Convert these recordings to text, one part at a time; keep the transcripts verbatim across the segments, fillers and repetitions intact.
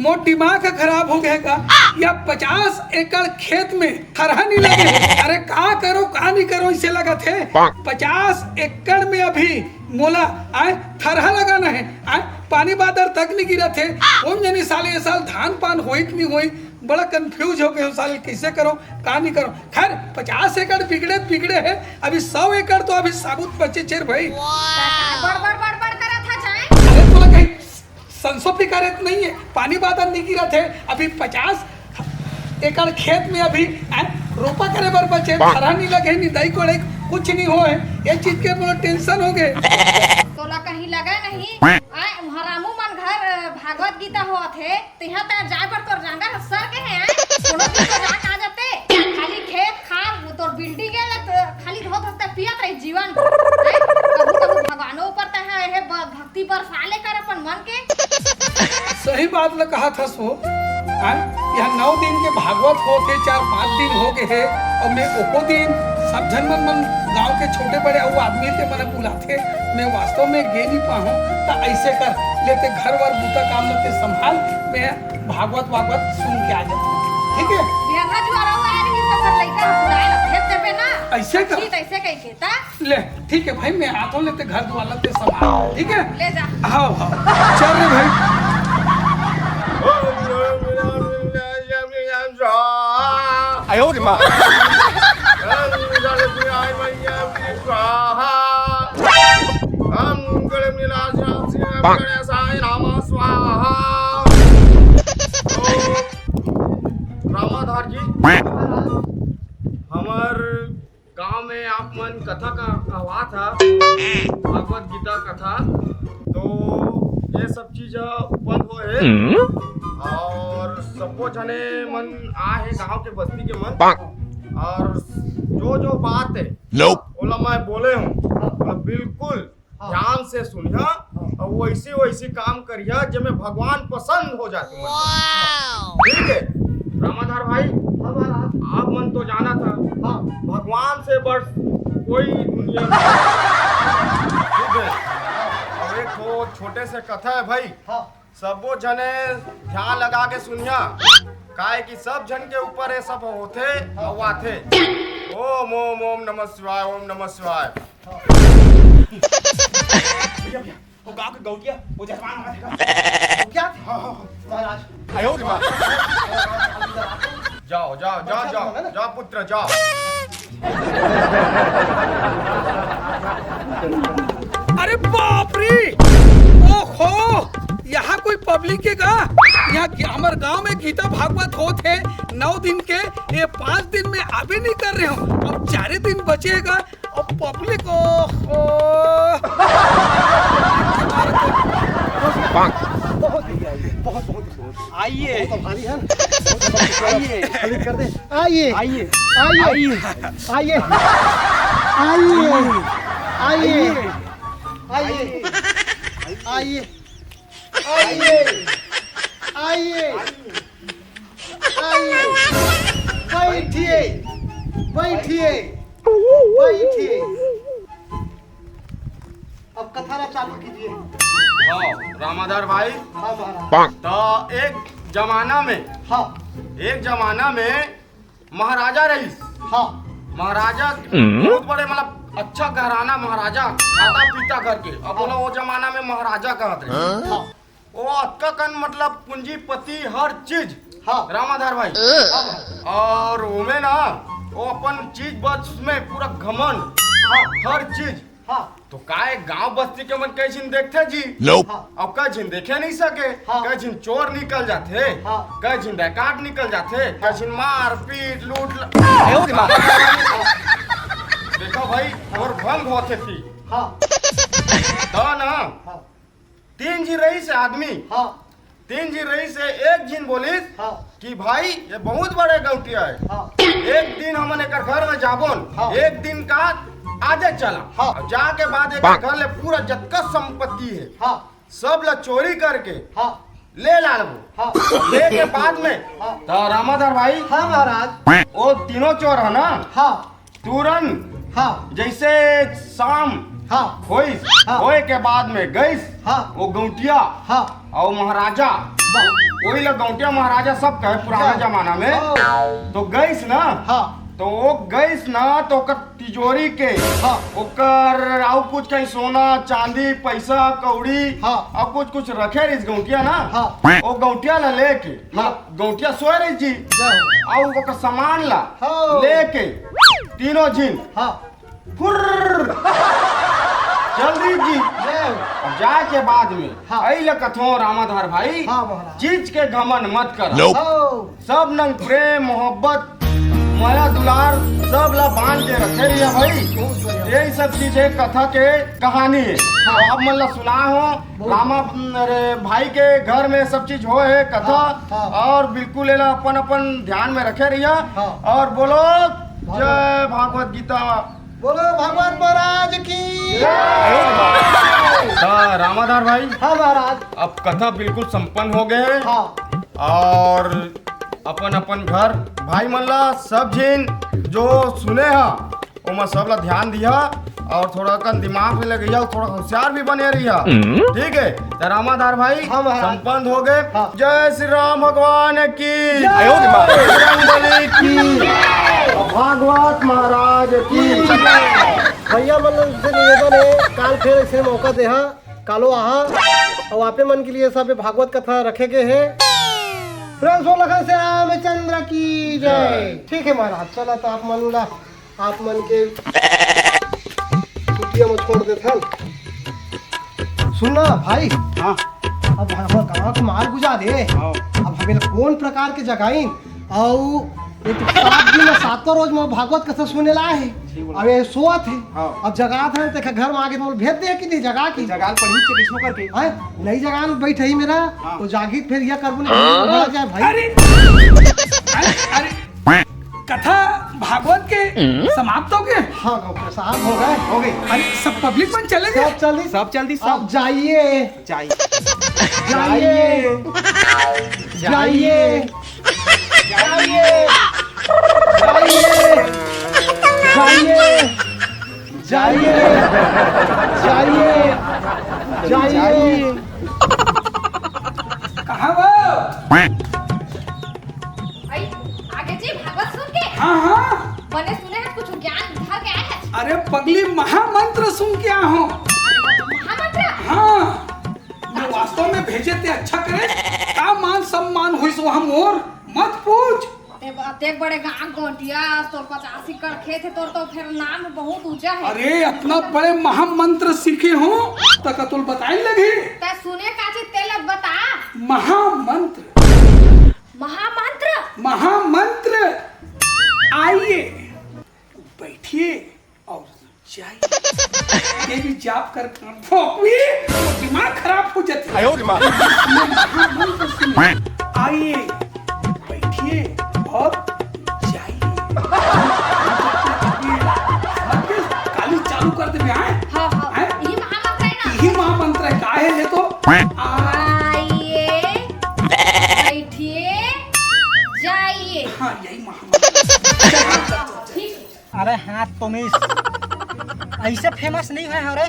मोर दिमाग ह खराब हो गए का? या पचास एकड़ खेत में थरहा नहीं लगे हे। अरे का करो, का नहीं करो, इसे लगत हे। पचास एकड़ में अभी मोला आए थरहा लगाना है, आए पानी बादर तक नहीं गिरत हे। कौन जनी साले ये साल धान पान होई कि नहीं होई, बड़ा कंफ्यूज हो गए हो साले, कैसे करो, का नहीं करो। खैर, पचास एकड़ बिगड़े बिगड़े है, अभी सौ एकड़ तो अभी साबुत बचे छे रे भाई। बड़ बड़ बड़ बड़ करत हा जाए। अरे तोला कहीं संसो फिकारे तो नहीं है, पानी बादर नहीं गिरत हे, अभी पचास एकड़ खेत में अभी, हैं, रोपा करे बर बचे, थरहा नहीं लगे, निंदाई कोड़े कुछ नहीं हो है, ये चीज के मोला टेंशन हो गए। तोला कहीं लगा नहीं, आए, उहाँ रामू मन घर, अ, भागवत गीता होत हे, तिहा तैं जाए बर तोर जांगर ह सर के हे, आए? कोनो दिन तो जा का जाते? खाली खेत खार, वो तोर बिल्डिंग हे, तो खाली धो धो के पियत रही जीवन। आए? कभू कभू भगवानो ऊपर तैं हे, हे ब-, भक्ति बरसा ले कर अपन मन के। सही बात ल कहा था सो, आए? यह नौ दिन के भागवत होत हे, चार पाँच दिन हो गए हे, और मैं एको दिन सब झन मन, मन गांव के छोटे बड़े अउ आदमी के मन बुलाथे, मैं वास्तव में गे नहीं पाहूँ, त ऐसे कर लेते घर वर बूता काम लेते संभाल, मैं भागवत वागवत सुन के आ जाता हूँ, ठीक है? बिहान जुआरा हुआ है नहीं, सब घर लइका हम बुलाए ला, भेज देबे ना। ऐसे कर। ठीक, ऐसे कह के, ता? ले, ठीक है भाई, मैं आता हूँ, लेते घर दुआर लेते संभाल, ठीक है? ले जा। हाँ, हाँ। चल रे भाई। आयो रे माँ। स्वाहा। हम गणेशाय नमः स्वाहा। तो रामाधार जी, हमर गांव में आप मन कथा का कहवात हा, भगवत गीता कथा, तो ये सब चीज ह उपन होए हे। और सबो झने मन आए हे गांव के बस्ती के मन, और जो जो बात हे, ओला मैं बोले हूँ, ओला बिल्कुल ध्यान से सुनिहा, और वैसे वैसे काम करिहा जेमे भगवान पसंद हो जाए तुमन। ठीक है रामाधार भाई, हाँ महाराज। आप मन तो जाना था, हाँ। भगवान से बड़ कोई दुनिया में। ठीक है, अब एक ठो छोटे से कथा है भाई, हाँ। सबो झने ध्यान लगा के सुनिहा, काहे कि सब झन के ऊपर ये सब होथे, हाँ। अउ आथे। ओम ओम ओम नमः शिवाय, ओम नमः शिवाय। भैया, भैया, वो गांव के गौटिया, वो जजमान आ रहेगा। क्या? हाँ, हाँ, हाँ। महाराज। आयो रे माँ। जाओ, जाओ, जाओ, जाओ, जाओ पुत्र, जाओ। अरे बाप रे! ओहो! यहाँ कोई पब्लिक हे का? यहाँ गी-, हमर गांव में गीता भागवत होत हे नौ दिन के, ये पाँच दिन में आबे नहीं कर रहे हो, अब चारे दिन बचे हे का? अब पब्लिक, ओहो। बहुत ही, बहुत, बहुत ही, बहुत। आइए। बहुत भारी है। आइए। खरीद कर दे। आइए। आइए। आइए। आइए। आइए। आइए। आइए। आइए। आइए। आइए, बैठिए, बैठिए, बैठिए। अब कथा ला चालू कीजिए। हाँ, रामाधार भाई। हाँ महाराज। तो एक जमाना में, हाँ। एक जमाना में महाराजा रहीस। हाँ। महाराजा हम्म। बहुत बड़े, मतलब, अच्छा घराना महाराजा, खाता पीता करके। अब बोला, वो जमाना में महाराजा कहत रहे। हाँ। वो अतका कन, मतलब, पूंजीपति, हर चीज। हाँ। रामाधार भाई। हाँ। और ओमे ना, वो अपन चीज बस में पूरा घमंड। हाँ। हर चीज। हाँ। तो काय गांव बस्ती के मन कई झिन देखथे जी? Nope। हाँ। अब कई झिन देखे नहीं सके। हाँ। कई झिन चोर निकल जाथे। हाँ। कई झिन डकैत निकल जाथे। कई झिन मारपीट, लूट ल-, आयो रे माँ। देखो भाई, और भंग होथे थी। हाँ। तो ना, हाँ। तीन झिन रहीस हे आदमी। हाँ। तीन झिन रहीस हे, एक झिन बोलिस हाँ। कि भाई, ये बहुत बड़े गौटिया हे। हाँ। एक दिन हमन एकर घर में जाबोन, हाँ। एक दिन का आजे चला। हाँ। और जाके बाद एकर घर ले पूरा जतका संपत्ति हे, हाँ। सब ला चोरी करके हाँ। ले लाबो। हाँ। लेके बाद में हाँ। तो रामाधार भाई, हाँ महाराज। वो तीनों चोर हे ना, हाँ। तुरंत हाँ। जैसे शाम हाँ। होइस, हाँ। होए के बाद में गइस हाँ। वो गौटिया हाँ। और महाराजा वही ला गौंटिया महाराजा सब कहे पुराना हाँ। जमाना में। हाँ। तो गइस ना, हाँ। तो वो गइस ना, तो ओकर तिजोरी के, हाँ। ओकर अउ कुछ कहीं सोना, चांदी, पैसा, कौड़ी, हाँ। अउ कुछ कुछ रखे रहिस गौंटिया ना। हाँ। वो गौंटिया ला लेके, हाँ। मतलब गौंटिया सोए रहिस जी। जय हो। अउ ओकर सामान ला हाँ। लेके तीनों झिन हाँ। फुर्र। जल्दी जी। ले। अब जाए के बाद में हाँ। अइला कथो रामाधार भाई, हाँ, महाराज। चीज के घमंड मत कर। हाँ। सब नंग प्रेम, मोहब्बत, मया, दुलार सब ला बांध के रखे रहिया भाई। बहुत बढ़िया। यही सब चीज है कथा के कहानी है। हाँ। तो आप मन ला सुना हो, बहुत। रामा, अरे, भाई के घर में सब चीज होए है कथा। हाँ, हाँ। और बिल्कुल एला अपन अपन ध्यान में रखे रहिया। हाँ। और बोलो, भागवत। जय भागवत गीता। बोलो भगवान महाराज की। हाँ, रामाधार भाई। हाँ महाराज। अब कथा बिल्कुल संपन्न हो गए है। हाँ। और अपन अपन घर भाई मन ला सब झिन जो सुने हा, ओमा सब ला ध्यान दिया और थोड़ा कन दिमाग में लगइया, थोड़ा होशियार भी बने रहिया। हम्म। ठीक है, तो रामाधार भाई, हाँ महाराज। संपन्न हो गए। हाँ। जय श्री राम भगवान की। जय। बजरंग बली की। भागवत महाराज की। भैया मन से निवेदन है, काल फिर ऐसे मौका देहा, कालो आहा, और आपे मन के लिए सब भागवत कथा रखे गए हैं। प्रेम से लखन से रामचंद्र की जय। जय। ठीक है महाराज, चला तो आप मन ला, आप मन के कुटिया में छोड़ देथन। सुन ना भाई, हाँ। अब हमर गाँव के माल बुझा दे। हाँ। अब हमें कौन प्रकार के जगाइन, अउ ये तो सात दिन में सातों रोज में भागवत कथा सुने ला है। सही बोला। अब ये सोवत है। हाँ। अब जगात है, तेखा घर में आके मोल भेज दे कि नहीं जगा की? जगाल पड़ी छे बिस्नो करके। हैं? नहीं जगान बैठे ही मेरा, हाँ। तो जागी फिर यह करबो नहीं, हाँ। तो बढ़ जाए भाई। अरे, अरे, अरे, कथा भागवत के समाप्त हो गए? हाँ, गौ प्रसाद हो गए। हो गए। अरे, सब पब्लिक मन चले गए? सब चल दी। सब चल दी, सब। अब जाइए। जाइए। जाइए। जाइए। जाइए। जाइए। जाइए। जाइए। जाइए। कहाँ वो? आई, आगे जी, भागवत सुन के। हाँ, हाँ। मने सुने है कुछ ज्ञान धर के आए हैं। अरे पगली, महामंत्र सुन के आए हो। महामंत्र? हाँ। मैं वास्तव में भेजे ते अच्छा करे। का मान सम्मान होइस वहाँ मोर? मत पूछ। ते ब-, ते बड़े गांव गोंटिया, तोर पचास एकड़ खेत है, तोर तो फिर नाम बहुत ऊंचा है। अरे, इतना बड़े महामंत्र सीखे हो, त का तोल बताए लगी? ते सुने का चीज, तेला बता। महामंत्र। महामंत्र? महामंत्र। आइए, बैठिए और जाइए। देवी जाप कर भोंकवी, तो दिमाग खराब हो जाती है। आयो रे माँ। महामंत्र सुनिए। आइए, बैठिए और जाइए। काली चालू कर देवे, आए? हाँ, हाँ। आए? यही महामंत्र है ना? यही महामंत्र है, का है ले तो? आइए, बैठिए, जाइए। हाँ, यही महामंत्र। ठीक है। अरे हाँ, तुम इस ऐसे फेमस नहीं हुए हो रे।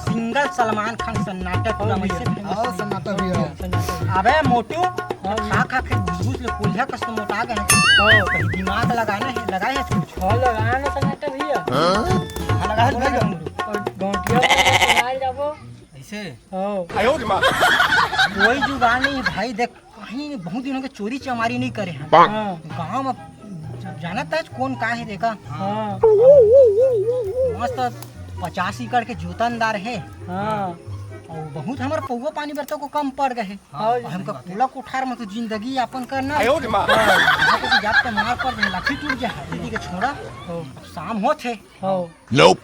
सिंगल सलमान खान सन्नाटा पूरा और वैसे फेमस और नहीं। सन्नाटा भी है। सन्नाटा भी। अबे मोटू, हाँ। खा खा के घुस घुस ले कोलिया कस तो मोटा गए हैं। हाँ। कहीं दिमाग लगाना है, लगाए है कुछ? हाँ, लगाया ना सन्नाटा भैया। हाँ? हाँ, लगा है, लगा है। और गौंटिया को लगाए जाबो। ऐसे? हाँ। आयो रे माँ। कोई जुगाड़ नहीं है भाई, देख। कहीं बहुत दिनों के चोरी चमारी नहीं करे हैं। हाँ। गाँव में जानत है कौन का है देखा। हाँ। मस्त पचास एकड़ के जोतनदार है। हाँ। और बहुत हमार पौवा पानी बरतों को कम पड़ गए है। हाँ। और हमका पूरा कोठार में तो जिंदगी यापन करना है। आयो रे माँ। हाँ। यहाँ पे तो जात के मार पड़ जाए, लाठी टूट जाए, दीदी के छोड़ा। हाँ। अब शाम होत है। हाँ।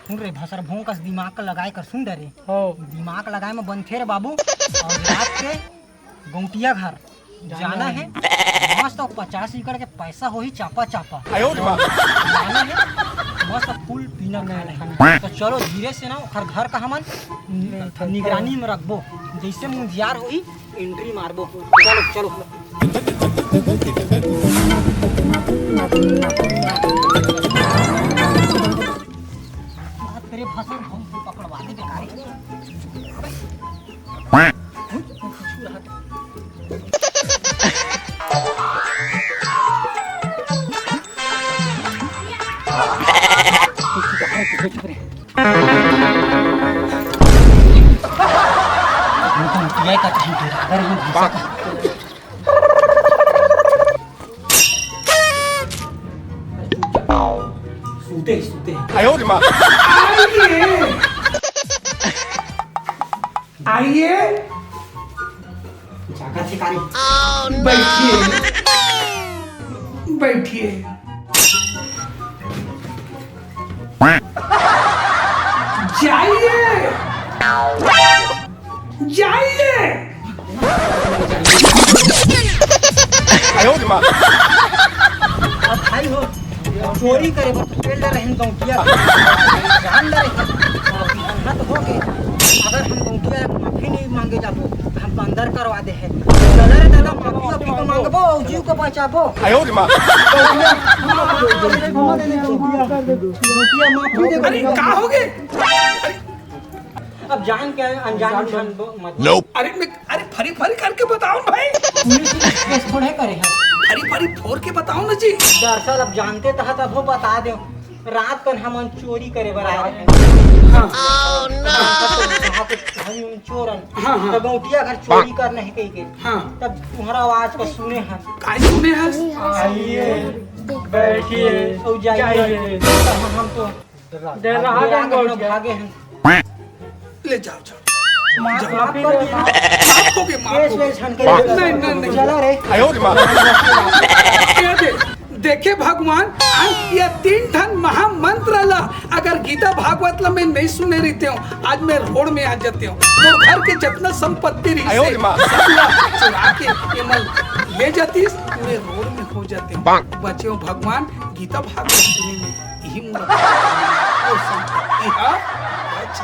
सुन रे भसर भोंकस दिमाग का लगाए कर सुन डरे। हाँ। दिमाग लगाए में बनथे रे बाबू। और रात के गौंटिया घर जाना जाना है। है। मस्त पचास एकड़ के पैसा होही चापा चापा। आयो रे बाप। जाना है, मस्त फूल पीना खाना है। तो चलो धीरे से ना ओखर घर का हमन निगरानी में रखबो, जैसे मुंजियार होही एंट्री मारबो। चलो, चलो। बात करे भसर भोंक पकड़वा दे बेकारी। अबे। कुछ, कुछ रहत। ये का कहीं गिरा, अगर हम घुसा का। सूते, सूते। आयो रे माँ। आइए। आइए। जागा से कारी। बैठिए। बैठिए। जाइए। जाइए। आयो रे माँ। अब भाई हो, चोरी करे बर तो पेल डरे हन गौंटिया। जान डरे हन। गलत हो गे। अगर हम गौंटिया माफी नहीं मांगे जाबो, हम अंदर करवा दे है। चल रे दादा, माफी वाफी को मांगबो, अउ जीव को बचाबो। आयो रे माँ। गौंटिया माफी दे दे। अरे, का हो गे? अब जान के अनजान इंसान को मत। अरे मैं, अरे फरी फरी करके बताओ ना भाई। पुलिस केस थोड़े करे है। फरी फरी फोर के बताओ ना जी। दरअसल अब जानते तह तब वो बता दे। रात कन हमन चोरी करे बर आए रहे। हाँ। कहा तो हम चोर हन। हाँ, हाँ। तो गौंटिया घर चोरी कर नहीं कही के। हाँ। तब तुम्हारा आवाज को सुने हैं। काय सुने हैं? आइए, बैठिए, अउ जाइए। जाइए। तब हम तो डरा डरा के गए, गौंटिया। भागे हैं। ले जाओ, जाओ। माफ, जाओ। माफ कर दो। माफ हो गए, माफ केस हो गए। वेस हन के नहीं, नहीं, नहीं। चलो रे। आयो रे माँ। ये दे, देखे भगवान, आज ये तीन ठन महामंत्र ला, अगर गीता भागवत ला मैं नहीं सुने रहते हूँ, आज मैं रोड में आ जाते हूँ। मोर घर के जितना संपत्ति रही आयो से, रे माँ। सब ला चुरा के ये मन ले जातीस, पूरे रोड में हो जाते हूँ। बचे हो भगवान, गीता भागवत सुने में यही मुलाकात। वो संपत्ति है, बच